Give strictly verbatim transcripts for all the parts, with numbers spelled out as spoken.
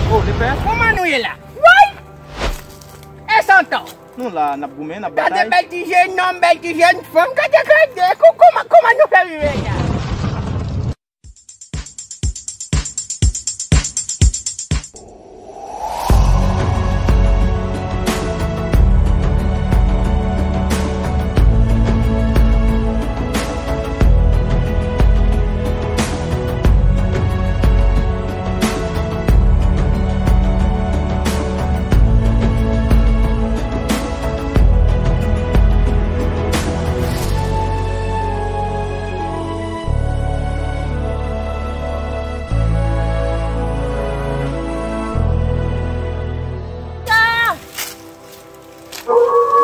Oh, lepè? Kòman nou ye la? Woy! E santan! Nou la, n ap goumen, n ap batay. Gade bèl ti jèn nonm, bèl ti jèn fanm, gade, gade, kò-, kòman, kòman nou fè rive la?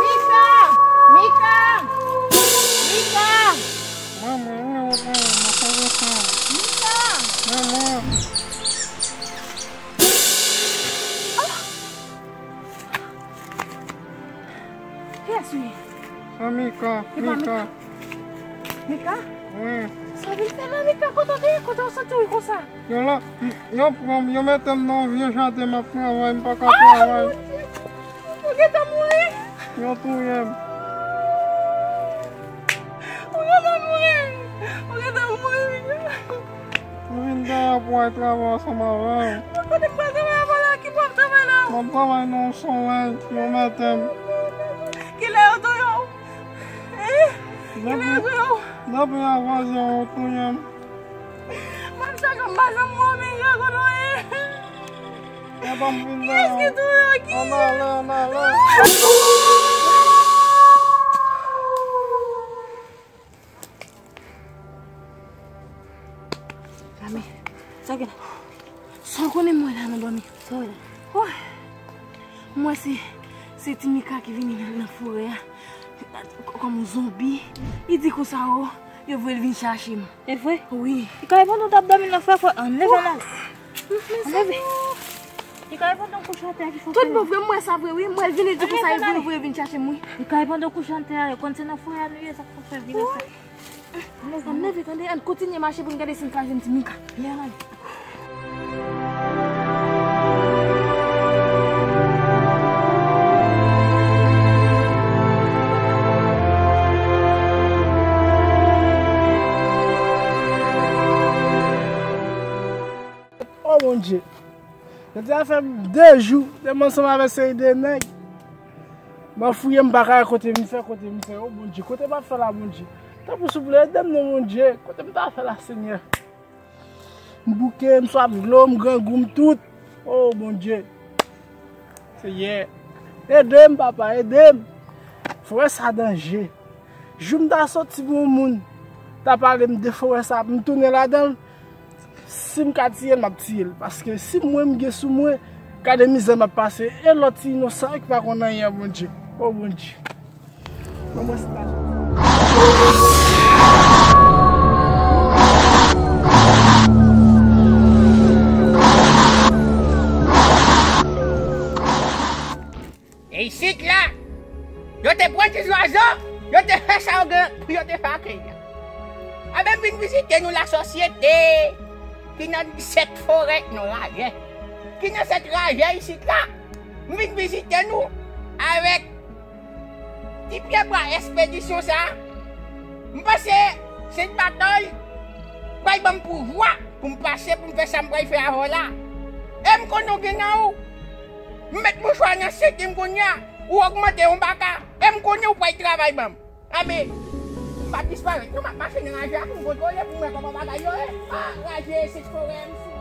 Mika! Mika! Mika! Manman, mwen, mwen, mwen, mwen, mwen, mwen. Mika! Manman. Ah! Kiyès ou ye? An Mika, Mika. Mika? Wi. Sa w vin fè la, Mika? Kote w te ye? Kote w soti w konsa? Yo la, yo pran m, yo mete m nan yon vye jaden, m ap travay, m pa ka travay. Ah, Bondye! Ou gentan mouri? Yo touye m. Ou gentan mouri? Ou gentan mouri, Mika? M vin dèyè pou al travay ansanm avè w. Mwen konnen m pral travay avè w la, ki bò w ap travay la? M ap travay nan yon solèy, yo mete m. Kilè yo touye w? Hein? Kilè yo touye w? Depi, depi avan yo touye m. Mwen chak anba zanmi w, men yo konnen. Epa m vin la. Kiyès ki touye w? Kiyès? Ann ale, ann ale. Dòmi. Sa w gen la? Sa w konnen mwen la nan dòmi? Sa w wè la? Woy! Mwen se, se ti Mika ki vini nan, nan forè a. Kòm yon zonbi. Li di konsa, o, yo voye l vin chache m. E vre? Wi. Li ka reponn ou t ap dòmi nan frè, frè. Ann leve, ann ale. Ann leve. Li ka reponn ou kouche atè a ki fè. Tout bon vre, m wè sa vre, wi. M wè l vini di konsa, yo voye, voye vin chache m, wi. Li ka reponn ou kouche atè a, yo konn se nan forè a nou ye, sa k fè vin la. Ann leve, tande, ann kontinye mache pou n gade si n ka jwenn ti Mika. Ann ale. O Bondye! Jodi a fè de jou, depi m ansanm avèk seri de nèg. Mwen fouye, m pa ka wè kote m fè, kote m fè. O Bondye, kote m ap fè la, Bondye? Tanpri, souple, ede m non, Bondye. Kote m ta fè la, Senyè? M bouke, m swaf dlo, m grangou, m tout. O Bondye. Senyè, ede m, papa, ede m. Forè sa danje. Jou m ta soti pou yon moun ta pale m de forè sa, m tounen ladan l. Si m ka tiye l, m ap tiye l. Paske si m wè m gen sou mwen, gade mizè m ap pase. E lòt ti inosan ki pa konn anyen, Bondye. O Bondye. Ban mwen sitwayen. E isit la, yo te pran ti zwazo, yo te fè sa yo gen pou yo te fè ak li a. Anben, m vin vizite nou lasosyete ki nan sèt forè, non, rajè. Ki nan sèt rajè isit la. M vin vizite nou avèk ti pye bwa espedisyon sa a. M panse se batay pral ban m pouvwa pou m pase, pou m fè sa m pral fè avè w la. E m konnen w gen nan ou. M met mouchwa nan senti m kounye a, ou ogmante yon baka. E m konnen w pral travay ban m. Anben, m p ap disparèt non, m ap mache nan rajè a pou m kontwole, pou m wè kòman bagay yo ye. Ah, rajè se forè m sou.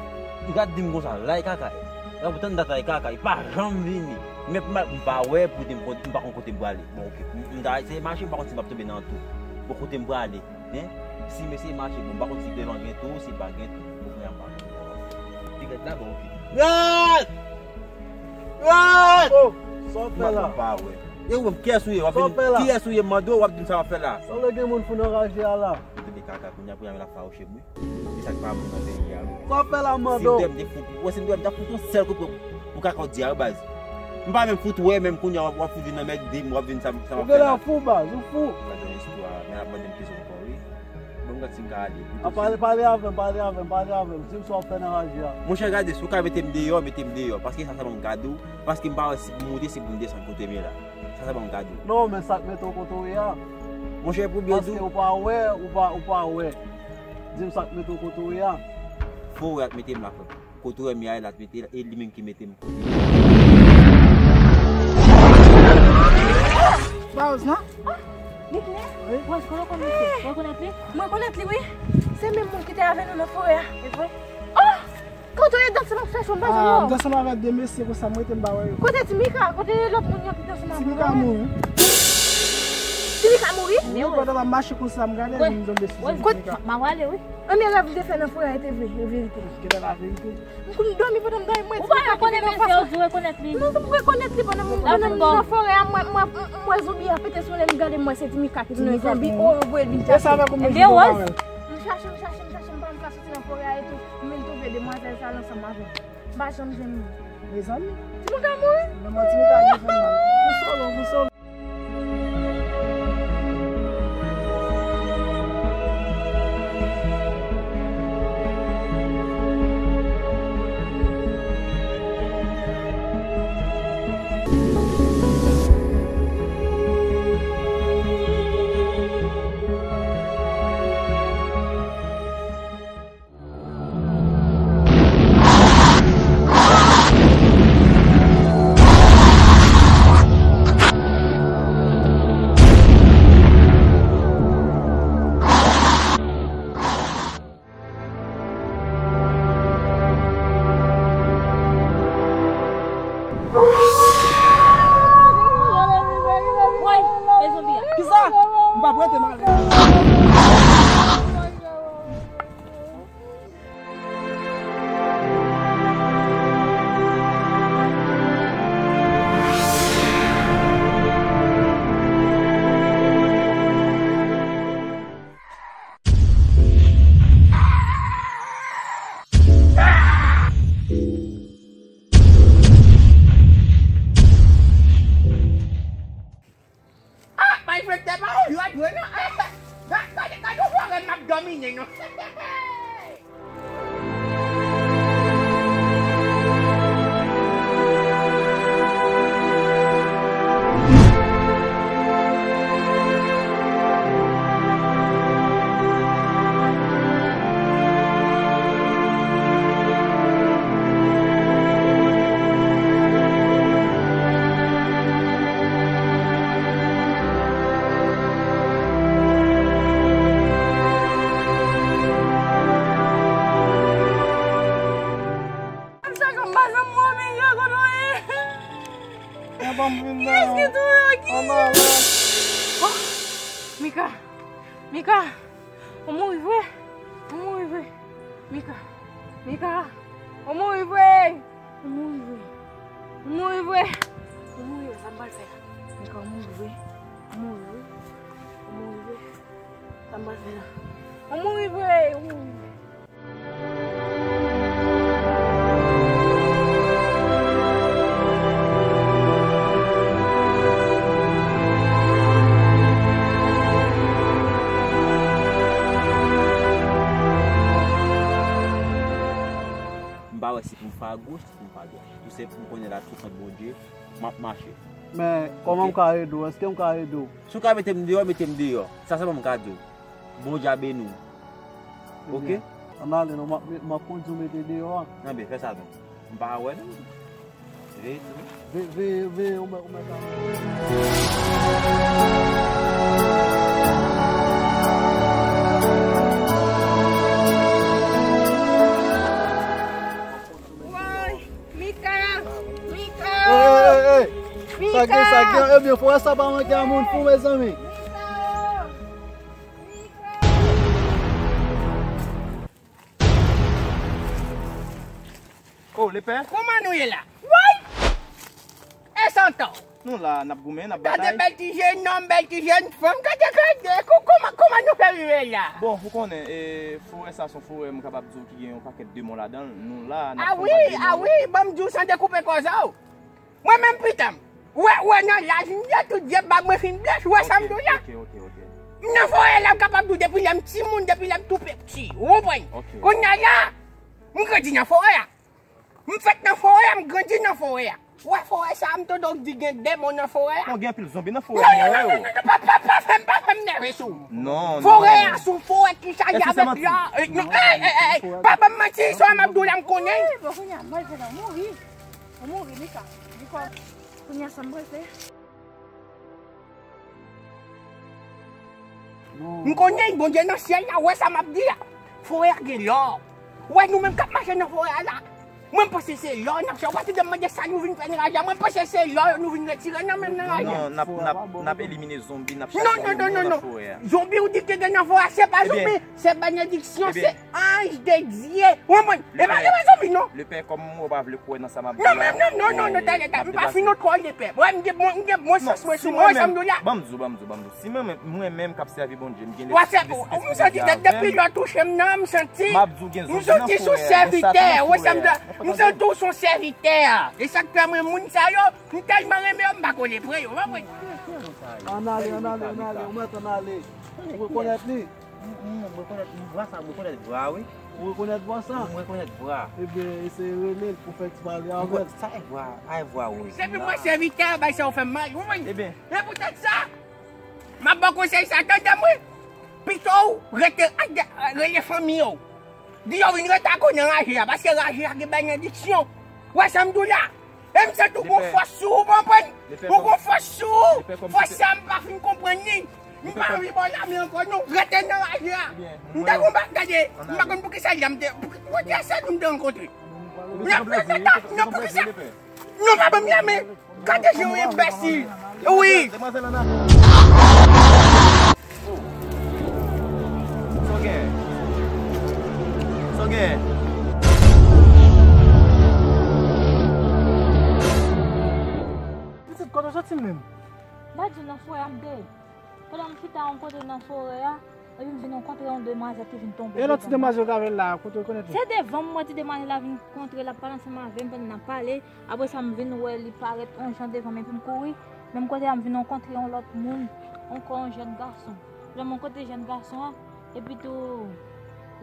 Li ka di m konsa, lay kaka. Epi tann dat lay kaka, li pa janm vini. Men m pa, m pa wè pou di m, m pa konn kote m prale. Bon, oke. M, m ta eseye mache, m pa konn si m ap tonbe nan twou. Bon, kote m prale, hein? Si m eseye mache, bon, m pa konn si devan gen twou, si pa gen twou. Bon, kounye a m pa konn. Piket la, bon, oke. Rat! Rat! Oh, sa w ap fè la? M pa wè. E ou menm, kiyès ou ye? W ap vin, kiyès ou ye, m mande w, w ap di m sa w ap fè la? Sa w gen moun fou nan rajè a la? Ou tande kaka, kounye a, kounye a, l ap fawouche m, wi. E sa k pa bon nan peyi a, wi. Sa w ap fè la, mando? Si m te, m te fout, wè, si m te, m t ap fout yon sèl kout pou, pou kaka w di a, wi, baz. M pa menm fout wè, menm kounye a, w ap, w ap fout vin nan mèd, di m, w ap vin sa, sa m ap fè la. Ou genlè fou, baz, ou fou. Gade yon istwa, men ap mande m kesyon ankò, wi. Bon, Santi m ka ale. A, pale, pale avè m, pale avè m, pale avè m. Di m sa w ap fè nan raje a. Monchè, gade, si w ka mete m deyò, mete m deyò. Paske sa sèlman m ka di w. Paske m pa wè si pou m monte, si pou m desann kote m ye la. Sa sèlman m ka di w. Non, men sa k mete w kote w ye a. Monchè, pou byen di w. Paske ou pa wè, ou pa, ou pa wè. Di m sa k mete w kote w ye a. Fò wè ak mete m la, frè. Kote w wè m ye a, e la t mete l, e li menm ki mete m kote. Baz, non? Ah, Nick, wi. Baz, kote w konn misye? Ou rekonèt li? Mwen rekonèt li, wi. Se menm moun ki te avè nou nan forè a. E vre? Oh! Kote w ye? Dat sa m ap chèche w, m pa janm wè w. Ah, m t ansanm avèk de mesye konsa, m rete m pa wè yo. Kote Ti Mika? Kote lòt moun yo ki t ansanm avè w? Ti Mika mouri. Ti Mika mouri? Wi, pandan m ap mache konsa, m gade li, m tonbe sou Ti Mika. Kot, m a wale, wi. Premye rèv m te fè nan forè a, te vre, e verite. Genlè la verite. M konn dòmi pandan m dòmi, m wè Ti Mika ki vin anfas mwen. Ou pa rekonèt mesye, ou di rekonèt li. Non, m rekonèt li pandan m, pandan m nan forè a, m wè, m wè, m wè zonbi a pete sou li, m gade m wè se Ti Mika ki tounen zonbi, oh, yo voye l vin chache. E sa avèk ou menm ki te pa wè l. M chache, m chache, m chache, m pa, m pa soti nan forè a etou, m vin twouve demwazèl sa l ansanm avè m. M pa janm jwenn li. Mezanmi. Ti Mika mouri? Non, man, Ti Mika vin fè m mal. Pou solo, pou solo. Woy, e zonbi a. Kisa? M p ap rete m ale. Ah, malfektè pa yon lòt vre non. Eh, eh, gade, gade, gade yon fòrè m ap domine non. Mwen pa m vin nan. Kiyès ki touye w? Ki? Mika! Mika! Ou mouri vre? Ou mouri vre? Mika! Mika! Ou mouri vre? Ou mouri vre? Ou mouri vre? Ou mouri vre? Sa m pral fè la? Mika, ou mouri vre? Ou mouri vre? Ou mouri vre? Ou mouri vre? Sa m pral fè la? Ou mouri vre? Ou mouri vre? M pa wè si pou m fè agoch, si pou m fè adwat. Tou senp, m konnen la tou kont Bondye, m ap mache. Men, kòman m ka ede w? Èske m ka ede w? Si w ka mete m deyò, mete m deyò. Sa sèlman m ka di w. Bondye a beni w. Oke? Ann ale non, m ap, m ap kondui w mete deyò a. Anben, fè sa non. M pa wè non. Veye tou. Veye, veye, veye, ou mèt, ou mèt la. Woy! Mika! Mika! Ey, ey, ey, ey! Sa gen, sa gen, ebyen, fò sa pa manke a moun fou, mezanmi. Mika! Mika! Oh, lepè? Kòman nou ye la? Woy! E santan! Nou la, n ap goumen, n ap batay. Gade bèl ti jèn nonm, bèl ti jèn fanm, gade, gade, ko-, kòman, kòman nou fè rive la? Bon, ou konnen, e, forè sa se yon forè, m kapab di w, ki gen yon pakèt demon ladan l. Nou la, n ap fè yon bagay. Ah wi, ah wi, ban m di w san dekoupe kòz a w. Mwen menm pitan m. Wè, wè, nan laj m ye, tout vye bab mwen fin blanch, wè sa m di w la. Ok, ok, ok, ok. M nan forè la, m kapab di w depi lè m timoun, depi lè m tou piti. Ou konprann? Ok. Kounye a la, m grandi nan forè a. M fèt nan forè a, m grandi nan forè a. Ou wè forè sa a, m tande w di gen demon nan forè a. Non, gen anpil zonbi nan forè a. Non, non, non, non, non, pa, pa, pa fè m, pa fè m nève sou ou. Non, non. Forè a, sou forè ki chaje avèk la. Non, ey, ey, ey, pa ban m manti, sa m ap di w la, m konnen. Wi, bon, kounye a, m pral fè nan mouri. Ou mouri, Mika. Di kò, kounye a, sa m pral fè? M konnen Bondye nan syèl la, wè sa m ap di a. Forè a gen lò. Ou wè nou menm k ap mache nan forè a la. Mwen m panse se lò n ap chèche. Ou pa tande m mande sa nou vin fè nan raje a. Mwen panse se lò nou vin retire nan menm nan raje a. Non, n ap, n ap, n ap elimine zonbi, n ap chache demon nan forè a. Zonbi ou di ke gen nan forè a, se pa zonbi, se benediksyon, se anj de Dye. Ou konprann? E pa, e pa zonbi, non. Lepè, kòm ou pa vle kwè nan sa m ap di la. Non, non, non, non, non, talè, talè, m pa fin non twò lepè. Mwen, m gen bon, m gen bon sans mwen sou mwen, sa m di w la. Ban m di w, ban m di w, ban m di w. Si mwen menm, mwen menm k ap sèvi Bondye, m gen lespri de sèvitè avè m. M santi depi lè w touche m nan, m santi, m santi sou sèvitè, ou wè sa m di w la. M santi w sou sèvitè. E sa k fè mwen, moun sa yo, m tèlman renmen yo, m pa kole pre yo, w konprann? Ann ale, ann ale, ann ale, ou mèt ann ale. Ou rekonèt li? M, m, m rekonèt vwa sa, m rekonèt vwa a, wi. Ou rekonèt vwa sa? M rekonèt vwa a. Ebyen, eseye rele l pou fè ti pale avè l. Sa e vwa, a e vwa wòz la. Depi mwen sèvitè a, bay sa yo fè m mal, ou konprann? Ebyen. E poutèt sa, m ap ba w konsèy sa, tande m wi. Pito w rete ak de, rele fanmi w. Di yo vin rete ak ou nan raje a, paske raje a gen benediksyon. Ou wè sa m di w la? E m santi w gon fòs sou ou, ou konprann? Ou gon fòs sou ou. Fòs sa m pa fin konprann li. M pa anvi ba w lame ankò non. Rete nan raje a. M te gon bagay, gade. M pa konn poukisa l la, m te, poukisa m te rankontre. N ap rete la, n ap poukisa. Non, pa ban m lame. Gade jan w enbesil. Wi. Demwazèl ann ale. Oh. Sa w gen? Sa w gen? Pitit, kote w soti menm? M pa di w nan forè a m te ye. Pandan m chita yon kote nan forè a, epi m vin rankontre yon demwazèl ki vin tonbe devan mwen. E lòt ti demwazèl ou t avè l la, kote w konèt li? Se devan m, m wè ti demwazèl la vin kontre, l ap pale ansanm avè m pandan n ap pale. Apre sa, m vin wè li parèt yon jan devan m, epi m kouri. Menm kote a, m vin rankontre yon lòt moun, ankò yon jèn gason. Lè m rankontre jèn gason an, epi tou,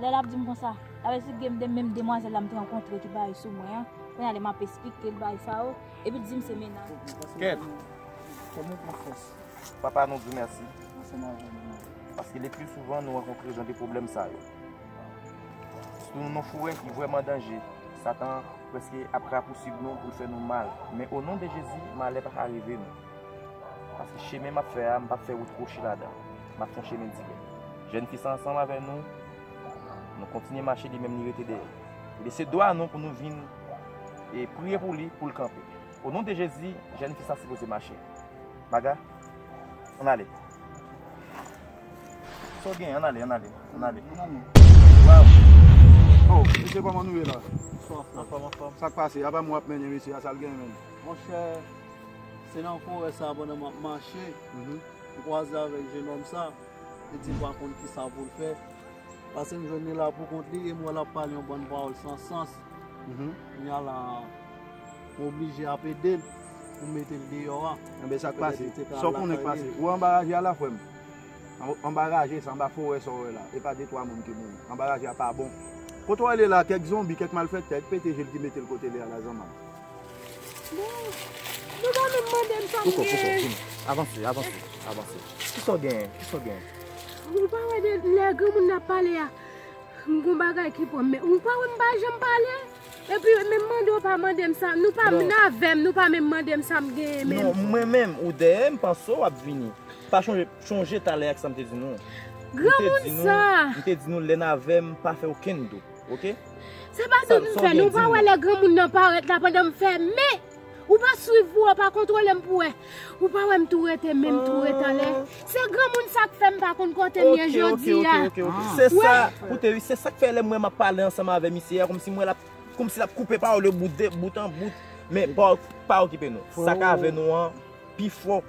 lè l ap di m konsa, l ap esplike m de menm demwazèl la m te rankontre ki bay sou mwen an. Kounye a, lè m ap esplike l bay sa yo, epi l di m se mennaj. Kèt. Kòman w pran fòs? Papa, nou di w mèsi. Ansanm avè nou. Paske le pli souvan nou rankontre jan de pwoblèm sa yo. Sitou nou nan forè ki vrèman danje. Satan prèske ap rapousiv nou pou l fè nou mal. Men o non de Jezi, malè pa ka rive nou. Paske chemen m ap fè a, m p ap fè wout woche ladan. M ap fè yon chemen dirèk. Jèn fi sa ansanm avè nou, nou kontinye mache, li menm li rete dèyè. Ebyen, se dwa nou pou nou vin e priye pou li, pou l kanpe. O non de Jezi, jèn fi sa sipoze mache. Maga, ann ale. Sa w gen? Ann ale, ann ale, ann ale. Ann ale. Waw. Oh, mesye, kòman nou ye la? Anfòm, anfòm. Sa k pase? Apa m w ap mennen mesye a, sa l gen menm? Monchè, se nan forè sa a pandan m ap mache, m kwaze avèk jennonm sa, li di l pa konn kisa pou l fè. Paske m jwenn li la pou kont li e m wè l ap pale yon bann pawòl san sans. Kounye a la, m oblije ap ede l pou m mete l deyò a. Enben, sa k pase? Sa w konnen k pase? Ou anba raje a la, frè m? Anba raje, se anba forè sa w wè la. E pa de twa moun ki mouri. Anba raje a pa bon. Kote w ale la, kèk zonbi, kèk malfektè, kèk P T G ki mete l kote l ye a la, zanmanm. Bon, nou pa menm mande m sa m gen. Poko, poko, vini. Avanse, avanse, avanse. Kisa w genyen? Kisa w genyen? Ou pa wè de lè granmoun nan ap pale a, m gon bagay ki pran m, men ou pa wè m pa janm pale? Epi menm mande w pa mande m sa, nou pa menm avè m, nou pa menm mande m sa m genyen menm. Non, mwen menm, ou dèyè m, panse w ap vini. Pa chonje, chonje talè a kisa m te di nou. Granmoun sa. M te di nou, lè n avè m, pa fè okenn dout. Ok? Se pa dout m fè, nou pa wè lè granmoun nan parèt la pandan m fèmen. Ou pa swiv pou wè, pa kontwole m pou wè. Ou pa wè m tou rete menm, tou rete anlè. Se granmoun sa k fè m pa konn kote m ye jodi a. Ok, ok, ok, ok. Se sa, koute wi, se sa k fè lè m wè m ap pale ansanm avè misye a, kòmsi m wè l ap, kòmsi l ap koupe pawòl yo bout de, bout an bout. Men pa, pa okipe nou. Sa k avè nou an, pi fò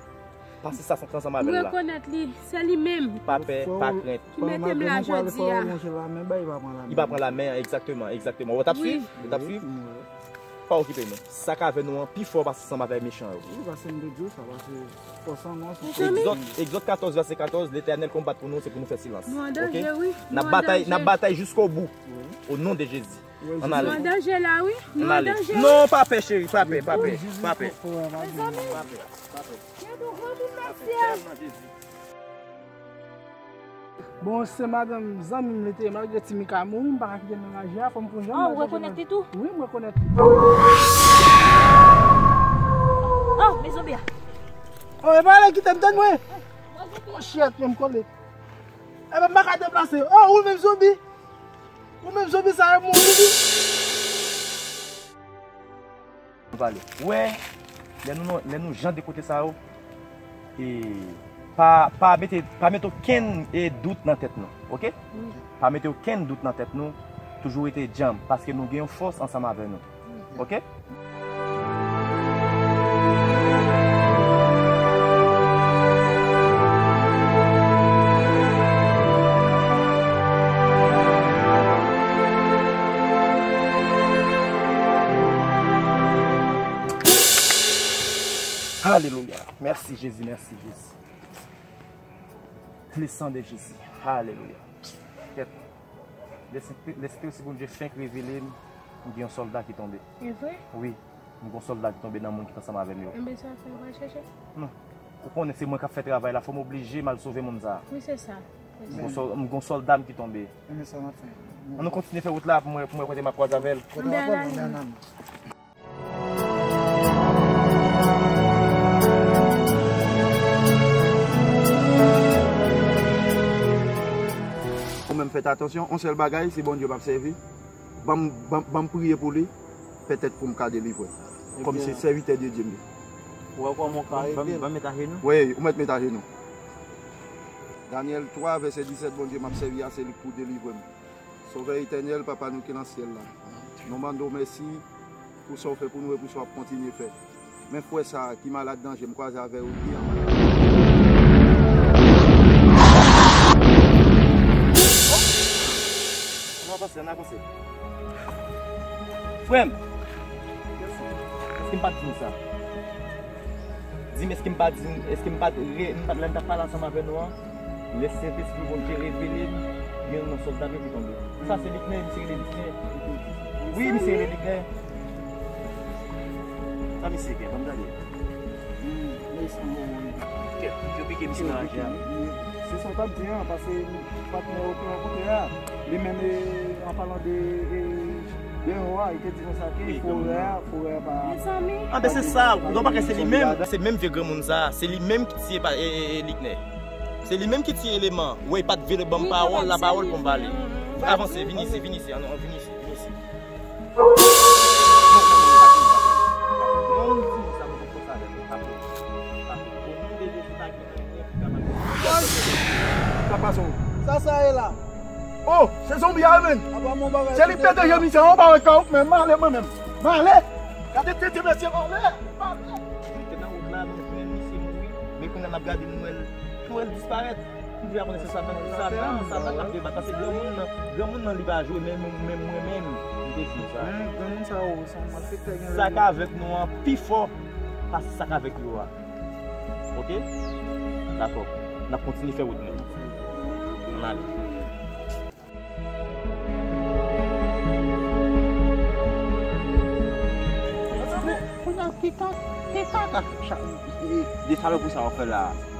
pase sa k ansanm avè l la. M rekonèt li, se li menm. Pa pè, pa krent. Ki mete m la jodi a. Li pa pran lamen an, egzakteman, egzakteman. Ou t ap swiv? Ou t ap swiv? Pa okipe nou. Sa k avè nou an pi fò pase ansanm avè mechan yo. Wi, paske m te di w sa, paske fòs an nou an se Egzòd, Egzòd katòz, vèsè katòz, Letènèl konbat pou nou, se pou nou fè silans. Nou an danje, wi. N ap batay, n ap batay jiskobou. O non de Jezi. Ann ale. Nou an danje la, wi. Nou an danje. Non, pa pè, cheri, pa pè, pa pè, pa pè. Mezanmi. Pa pè, pa pè. Gen nou granmoun nan syèl. Bon, se madanm zanmi m li te ye, malgre Timika mouri, m pa ka kite menaj la, fò m pran jan. Oh, ou rekonèt li tou? Wi, m rekonèt li. Oh, men zonbi a. Oh, e pa ale kite m, tann mwen. Oh, shit, men m kole. E ben, m pa ka deplase. Oh, ou menm zonbi. Ou menm zonbi sa yo mouri wi. Nou pale. Ou wè, lè nou, lè nou jan de kote sa yo, e, pa, pa mete, pa mete okenn, e, dout nan tèt nou, oke? Wi. Pa mete okenn dout nan tèt nou, toujou rete djanm, paske nou gen yon fòs ansanm avè nou, oke? Alelouya. Mèsi, Jezi, mèsi, Jezi. Le sang de Jésus. Alelouya. Kèt. Lespri, Lespri Bondye fenk revele m, m gen yon sòlda ki tonbe. E vre? Wi. M gen yon sòlda ki tonbe nan moun ki t ansanm avè m yo. Enben, sa fè w al chèche? Non. Ou konnen se mwen k ap fè travay la, fò m oblije m al sove moun sa a. Wi, se sa. M gen yon sòl-, m gen yon sòlda m ki tonbe. Enben, sa n ap fè? Ann nou kontinye fè wout la pou mwen, pou mwen kote m ap kwaze avè l. Kote w ap kwaze avè l? Ou menm fèt atansyon, on sèl bagay, se Bondye m ap sèvi. Ban m, ban, ban m priye pou li, petèt pou m ka delivre. Kòm se sèvitè de Dye m ye. Ou wè kòman w ka ede l? Ban m met ajenou? Wi, ou mèt met ajenou. Danyèl twa, vèsè disèt, Bondye m ap sèvi a, se li k pou delivre m. Sovè etènèl, Papa nou ki nan syèl la, nou mande w mèsi pou sa w fè pou nou e pou sa w ap kontinye fè. Men frè sa a ki malad danje, m kwaze avè yo, li ann. Ann avanse, ann avanse. Frè m, èske m pa t di w sa? Di m, èske m pa di, èske m pa t re-, m pa t, lè m t ap pale ansanm avè nou an, lè Sentespri Bondye revele m, gen yon sòlda ki tonbe. Sa se Liknè, misye rele Liknè. Wi, misye rele Liknè. Sa misye gen? Ban m gade. Kèt, yo pike misye nan raje a. Se sa w t ap di an, paske patnè w te rankontre a, li menm, e, an palan de, e, de Yehova, li te di konsa ke forè a, forè a pa. Anben, se sa, ou pa kwè se li menm? Se menm vye granmoun sa, se li menm ki tiye pa, e, e, e, Liknè. Se li menm ki tiye eleman. Ou wè, li pa t vle ban m pawòl, lapawòl pou m pale. Avanse, vin isi, vin isi, ann, ann, vin isi, vin isi. Sa pase w. Sa sa ye la? Oh, se zonbi a, men. Se li k pete je misye, an pa wè kòw, men m ale mwen menm. M ale. Gade tete mesye, m ale. M ale. Li te nan wout la, nou jwenn misye mouri. Men kounye a n ap gade, nou wè l, nou wè l disparèt. M vle konnen se Satan, Satan, Satan k ap debat. Paske granmoun nan, granmoun nan li pa jwe, men, men mwen menm, m te di w sa. Men granmoun sa yo, se yon malfektè gen. Sa k avèk nou an pi fò pase sa k avèk yo a. Oke? Dakò. N ap kontinye fè wout nou. Ann ale. Kounye a, ki ka-, ki kaka, de salopri sa w ap fè la a?